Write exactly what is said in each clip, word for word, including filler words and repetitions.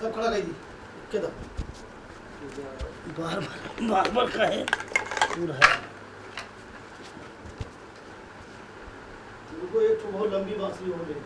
सब खड़ा कर दी। के दो। बार बार, बार बार का है? पूरा है। उनको एक ठो बहुत लंबी बांसुरी हो गई।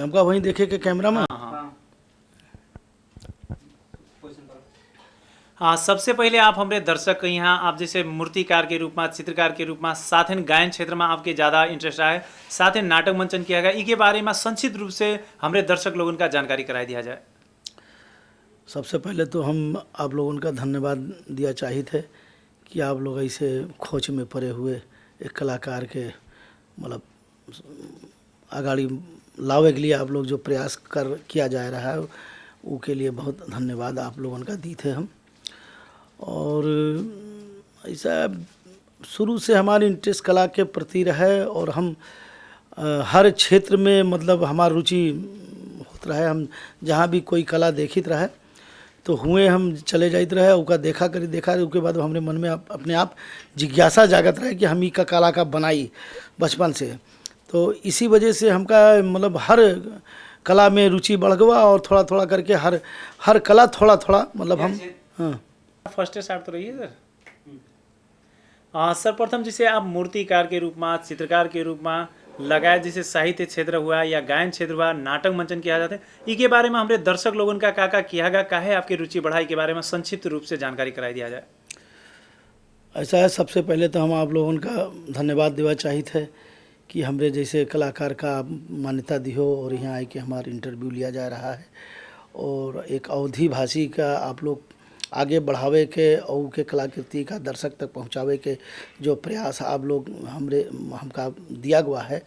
हमका वहीं देखे के कैमरा में। हाँ, हाँ। हाँ, सबसे पहिले आप हमरे दर्शक के यहाँ, आप जैसे मूर्तिकार के रूप में, चित्रकार के रूप में, साथ ही गायन क्षेत्र में आपके ज्यादा interest रहा है, साथ ही नाटक मंचन किया गया, इके बारे में संक्षिप्त रूप से हमरे दर्शक लोगन का जानकारी कराई दिया जाए। सबसे पहिले तो हम आप लोगन का धन्यवाद दिया चाहित है कि आप लोग ऐसे खोज में पड़े हुए एक कलाकार के, मतलब, अगाड़ी लावे के लिए आप लोग जो प्रयास कर, किया जा रहा है, उके लिए बहुत धन्यवाद आप लोगन का दीत है हम। और ऐसा शुरू से हमार interest कला के प्रति रहे और हम, अ, हर क्षेत्र में, मतलब, हमार रुचि होत रहे। हम जहाँ भी कोई कला देखित रहे, तो हुए हम चले जाइत रहे, ओका देखा करी, देखा करी, ओके बाद हमरे मन में अप-, अपने आप जिज्ञासा जागत रहे कि हम ई का कला का बनाई बचपन से। तो इसी वजह से हमका, मतलब, हर कला में रुचि बढ़ गवा और थोड़ा थोड़ा करके हर, हर कला थोड़ा थोड़ा, मतलब, हम, हाँ। First start तो रही है सर। आ, सर्वप्रथम जैसे आप मूर्तिकार के रूप में, चित्रकार के रूप में, लगाए जैसे साहित्य क्षेत्र हुआ या गायन क्षेत्र हुआ, नाटक मंचन किया जाते, इके बारे में हमरे दर्शक लोगन का का का किया गा, काहे आपके रुचि बढ़ा, इके बारे में संक्षिप्त रूप से जानकारी कराई दिया जाए। ऐसा है, सबसे पहले तो हम आप लोगन का धन्यवाद देवा चाहित है कि हमरे जैसे कलाकार का मान्यता दिहो और यहाँ आके हमार interview लिया जा रहा है और एक अवधी भाषी का आप लोग आगे बढ़ावे के और के कलाकृति का दर्शक तक पहुँचावे के जो प्रयास आप लोग हमरे, हमका दिया गवा है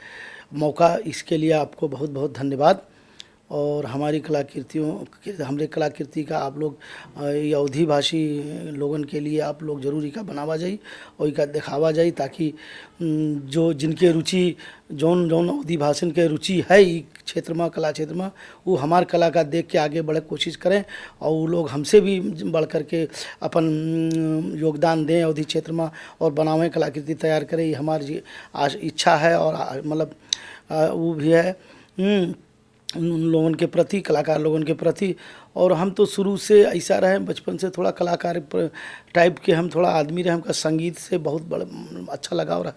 मौका, इसके लिए आपको बहुत बहुत धन्यवाद। और हमारी कलाकृतियों के, हमरे कलाकृति का आप लोग, अ, ये अवधी भाषी लोगन के लिए आप लोग जरूर इका बनावा जाई और इका देखावा जाई, ताकि, उम, जो जिनके रुचि, जौन, जौन अवधी भाषिन के रुचि है ई क्षेत्र में, कला क्षेत्र में, वो हमार कला का देख के आगे बढ़े कोशिश करें और वो लोग हमसे भी बढ़ करके अपन, उम, योगदान दें अवधी क्षेत्र में और बनावें, कलाकृति तैयार करें। ये हमार जी, आश-, इच्छा है और आ, मतलब, आ, वो भी है। उम, उन, उन लोगन के प्रति, कलाकार लोगन के प्रति। और हम तो शुरू से ऐसा रहे, बचपन से थोड़ा कलाकार प-, type के हम थोड़ा आदमी रहे। हमका संगीत से बहुत बड़, अच्छा लगाव रहे,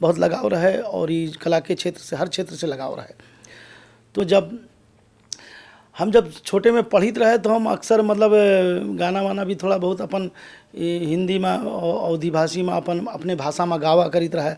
बहुत लगाव रहे और ई कला के क्षेत्र से, हर क्षेत्र से लगाव रहे। तो जब हम जब छोटे में पढ़ित रहे तो हम अक्सर, मतलब, गाना वाना भी थोड़ा बहुत अपन, ए, हिंदी में, अव-, अवधी भाषी में अपन, अपने भाषा में गावा करित रहे।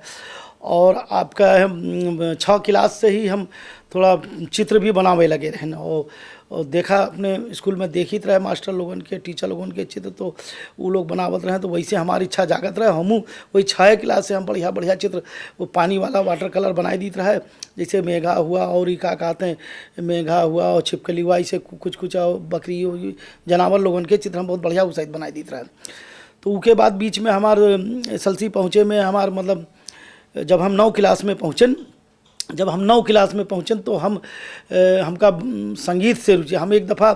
और आपका, हम, छः class से ही हम थोड़ा चित्र भी बनावे लगे रहन। और, और देखा, अपने स्कूल में देखित रहे मास्टर लोगन के, teacher लोगन के चित्र, तो उ लोग बनावत रहे, तो वैसे हमारी इच्छा जागत रहे। हमहू वही छः class से हम बढ़िया बढ़िया चित्र, वो पानी वाला water colour बनाई दीत रहे, जैसे मेघा हुआ और ई का कहते हैं, मेघा हुआ और छिपकली हुआ, ऐसे कु-, कुछ कुछ और बकरी, वो, ये जनावर लोगन के चित्र हम बहुत बढ़िया उसाइत बनाई दीत रहे। तो उके बाद बीच में हमार, अम, SLC पहुँचे में हमार, मतलब, जब हम नौ class में पहुँचन, जब हम नौ class में पहुँचन तो हम, अ, हमका, अम, संगीत से रुचि, हम एक दफ़ा,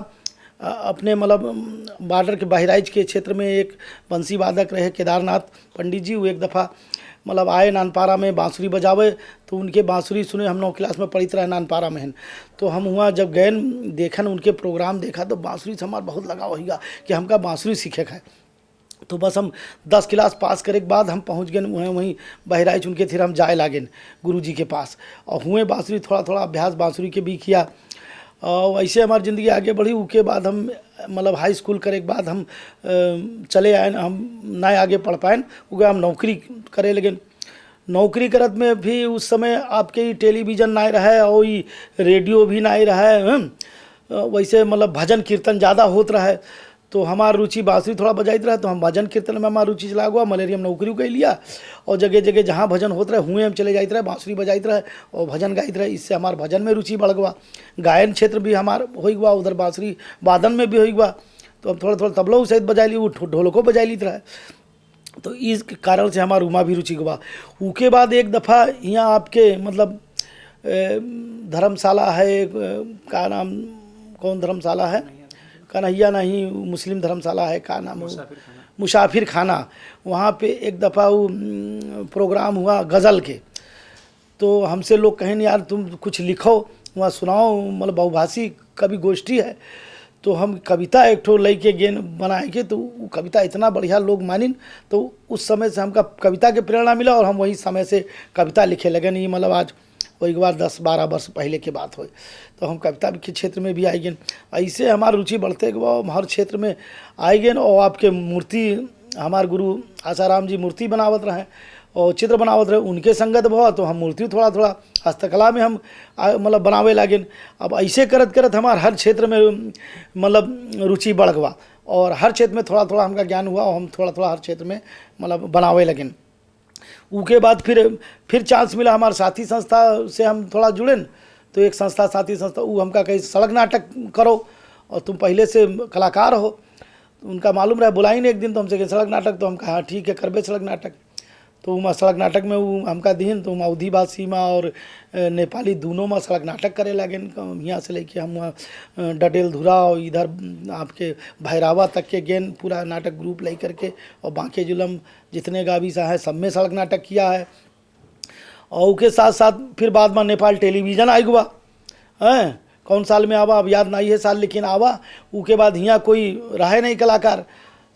अ, अपने, मतलब, अम, border के बहराइच के क्षेत्र में एक बंसी वादक रहे केदारनाथ पंडित जी, वो एक दफ़ा, मतलब, आए नानपारा में बांसुरी बजावे, तो उनके बांसुरी सुने। हम नौ class में पढ़ित रहे नानपारा में हन, तो हम हुआँ जब गए देखन, उनके program देखा, तो बांसुरी से हमार बहुत लगाव होइगा कि हमका बांसुरी सीखे के है। तो बस हम दस class पास करे के बाद हम पहुँच गए वहीं, वहीं बहराइच उनके, फिर हम जाए लागेन गुरुजी के पास और हुए बांसुरी, थोड़ा थोड़ा अभ्यास बांसुरी के भी किया। और वैसे हमार जिंदगी आगे बढ़ी। उके बाद हम, मतलब, high school करे के बाद हम, अ, चले आए, हम ना आगे पढ़ पाएन, उके हम नौकरी करे लगे। नौकरी करत में भी उस समय आपके ई television ना रहे और ई radio भी ना रहे, हैं? अ, वैसे, मतलब, भजन कीर्तन ज़्यादा होत रहे, तो हमार रुचि बांसुरी थोड़ा बजाइत रहे, तो हम भजन कीर्तन में हमार रुचि चला गवा। मलेरिया में नौकरी कर लिया और जगह जगह जहाँ भजन होत रहे, हुए हम चले जाइत रहे, बांसुरी बजाइत रहे और भजन गाइत रहे। इससे हमार भजन में रुचि बढ़ गवा। गायन क्षेत्र भी हमार हो गवा, उधर बांसुरी वादन में भी हो गवा। तो हम थोड़ा थोड़ा तबलो शायद बजा ली, वो ढो-, ढोलको बजा लीत रहे। तो इस कारण से हमार उमा भी रुचि गवा। उके बाद एक दफ़ा यहाँ आपके, मतलब, ए, धर्मशाला है, एक, अ, का नाम, कौन धर्मशाला है? कन्हैया नहीं, मुस्लिम धर्मशाला है, का नाम है वो? मुसाफिर खाना। मुसाफिर खाना। वहाँ पे एक दफ़ा वो, उम, program हुआ गज़ल के, तो हमसे लोग कहेन, "यार, तुम कुछ लिखो, वहाँ सुनाओ, मतलब, बहुभाषी कवि गोष्ठी है।" तो हम कविता एक ठो लेके गेन बनाए के, तो वो कविता इतना बढ़िया लोग मानिन, तो उस समय से हमका कविता के प्रेरणा मिला और हम वही समय से कविता लिखे लगेन। ये, मतलब, आज कोई एक बार दस बारह वर्ष पहले के बात होय, तो हम कविता के क्षेत्र में भी आइ गेन। ऐसे हमार रुचि बढ़ते गवा, हम हर क्षेत्र में आइ गेन। और आपके मूर्ति, हमार गुरु आसाराम जी मूर्ति बनावत रहे और चित्र बनावत रहे, उनके संगत भवा, तो हम मूर्ति थोड़ा थोड़ा हस्तकला में हम आ, मतलब बनावे लागेन। अब ऐसे करत करत हमार हर क्षेत्र में मतलब रुचि बढ़ गवा और हर क्षेत्र में थोड़ा थोड़ा हमका ज्ञान हुआ और हम थोड़ा थोड़ा हर क्षेत्र में मतलब बनावे लगेन। उके बाद फिर फिर चांस मिला, हमार साथी संस्था से हम थोड़ा जुड़ेन, तो एक संस्था, साथी संस्था, उ हमका कही, "सड़क नाटक करो और तुम पहले से कलाकार हो।" उनका मालूम रहे, बुलाइन एक दिन, तो हमसे कहे, "सड़क नाटक।" तो हम कहा, "हाँ, ठीक है, करबे सड़क नाटक।" तो उमा सड़क नाटक में उ हमका दिहिन, तो उमा अवधी भाषी मा और, अ, नेपाली दोनों मा सड़क नाटक करे लागेन। क-, हियाँ से लेके हम वहाँ, अ, डडेल धुरा और इधर आपके भैरावा तक के गेन, पूरा नाटक ग्रुप लेकर के, और बांके जुलम जितने गावी सा है, सब में सड़क नाटक किया है। और उके साथ साथ फिर बाद में नेपाल टेलीविजन आइ गवा, हैं, कौन साल में आवा, अब याद नहीं है साल, लेकिन आवा। उके बाद हियाँ कोई रहे नहीं कलाकार,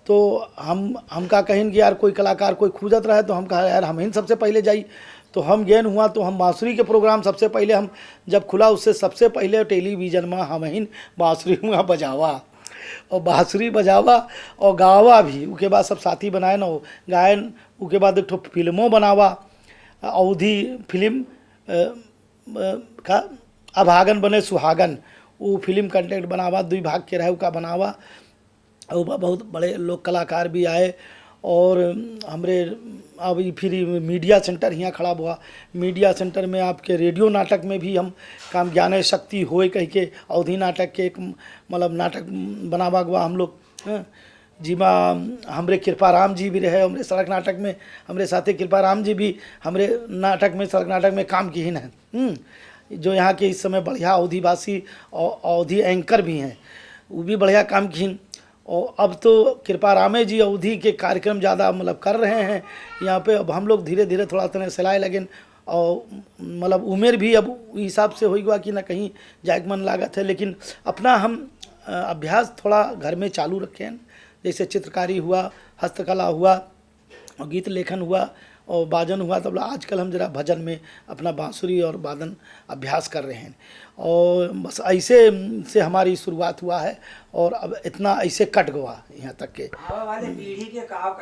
तो हम, हमका कहिन कि यार कोई कलाकार कोई खोजत रहे, तो हम कहा, "यार, हमहिन सबसे पहले जाई।" तो हम गेन हुआ, तो हम बांसुरी के प्रोग्राम सबसे पहले हम जब खुला, उससे सबसे पहले टेलीविजन में हमहिन बांसुरी हुआ बजावा, और बांसुरी बजावा और गावा भी। उके बाद सब साथी बनाएन, गायन, उके बाद एक ठो फिल्मो बनावा, अवधी फिल्म, अ, अ, का, अभागन बने सुहागन, उ फिल्म कंटेंट बनावा, दुई भाग के रहे, उका बनावा। और बा-, बहुत बड़े लोक कलाकार भी आए। और हमरे अब ई फिर मीडिया सेंटर हियाँ खड़ा हुआ, मीडिया सेंटर में आपके रेडियो नाटक में भी हम काम, ज्ञाने शक्ति होए कह के अवधी नाटक के एक, मतलब, नाटक बनावा हुआ हम लोग, हैं। जिमा हमरे कृपा राम जी भी रहे, हमरे सड़क नाटक में, हमरे साथे कृपा राम जी भी हमरे नाटक में, सड़क नाटक में काम किहिन हैं। हम्म, जो यहाँ के इस समय बढ़िया अवधी भाषी और अवधी एंकर भी हैं, वो भी बढ़िया काम किहिन। और अब तो कृपा रामे जी अवधी के कार्यक्रम ज़्यादा, मतलब, कर रहे हैं यहाँ पे। अब हम लोग धीरे धीरे थोड़ा तने सिलाए लगेन, और, मतलब, उम्र भी अब उ हिसाब से होइ गवा कि ना कहीं जाए के मन लागत है, लेकिन अपना हम, अ, अभ्यास थोड़ा घर में चालू रखेन, जैसे चित्रकारी हुआ, हस्तकला हुआ, और गीत लेखन हुआ, और बाजन हुआ, तब आजकल हम जरा भजन में अपना बांसुरी और वादन अभ्यास कर रहे हैं। और बस ऐसे से हमारी शुरुआत हुआ है, और अब इतना ऐसे कट गवा यहाँ तक के। आवे वाली पीढ़ी के का